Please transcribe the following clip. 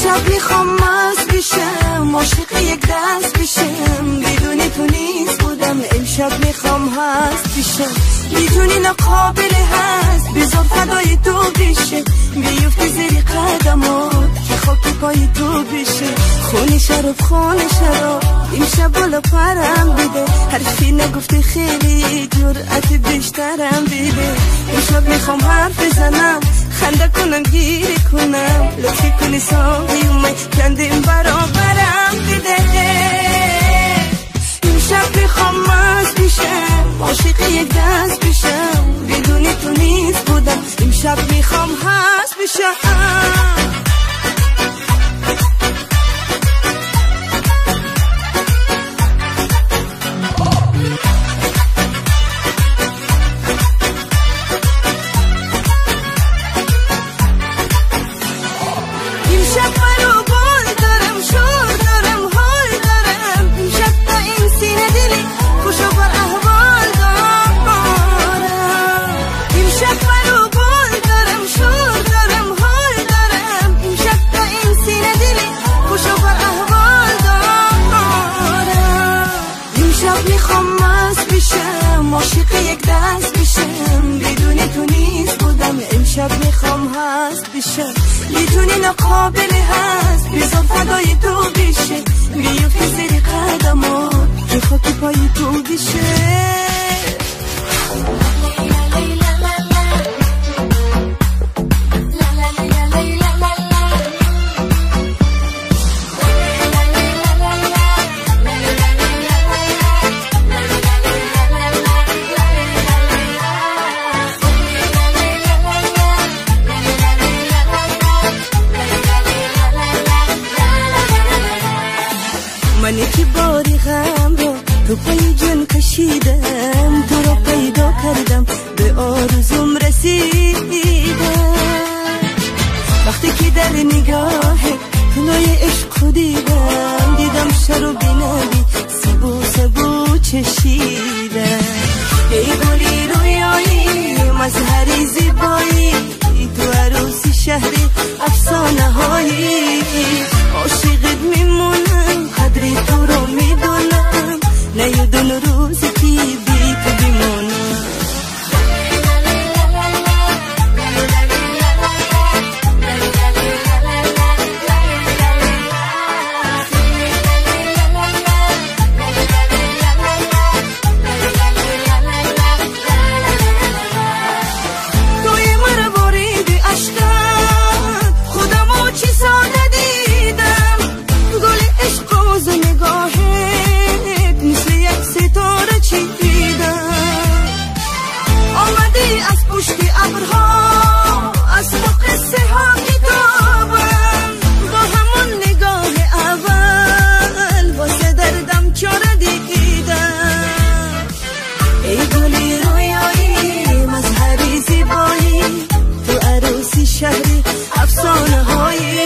امشب میخوام مست بشم، عاشق یک دست بشم، بدون تو نیست بودم، امشب میخوام هست بشم. میدونی ناقابل هست، بذار فدای تو بشه، بیفتی زیر قدمات که خاک پای تو بشه. خونی شراب خونی شراب امشب بالا پرم بده، حرفی نگفتی خیلی جرأت بیشترم بده. امشب میخوام حرف بزنم، خنده کنم گیری کنم، لطفی کنی ساقی اومد کندیم برابرم بده. امشب میخوام مست بشم، عاشق یک دست بشم، بدون تو نیست بودم، امشب میخوام هست بشم. عاشق یک دست بشم، بدون تو نیست بودم، امشب میخوام هست بشم. میدونی ناقابل هست، بذار فدای تو بشه، بیفتی زیر قدمات که خاک پای تو بشه. منی که باری غم را تو پای جان کشیدم، تو را پیدا کردم، به آرزوم رسیدم. وقتی که در نگاه طلای عشق دیدم، دیدم شراب نبی سبو سبو چشیدم. ای گلی رویایی مظهری زیبایی، تو عروسی شهری افسانه هایی، عاشقت میمونم، قدری تو رو میدونم، نیدون روزی که بی تو بمونم. توی مروارید عشقت خودمو چی ساده دیدم، گل عشق و نگاهت مثل یک ستاره چیدم. آمدی از پشت ابرها، از تو قصه ها کتابم، با همون نگاه اول واسه دردم چاره دیدم. ای گلی رویایی مظهری زیبایی، تو عروسی شهری افسانه هایی.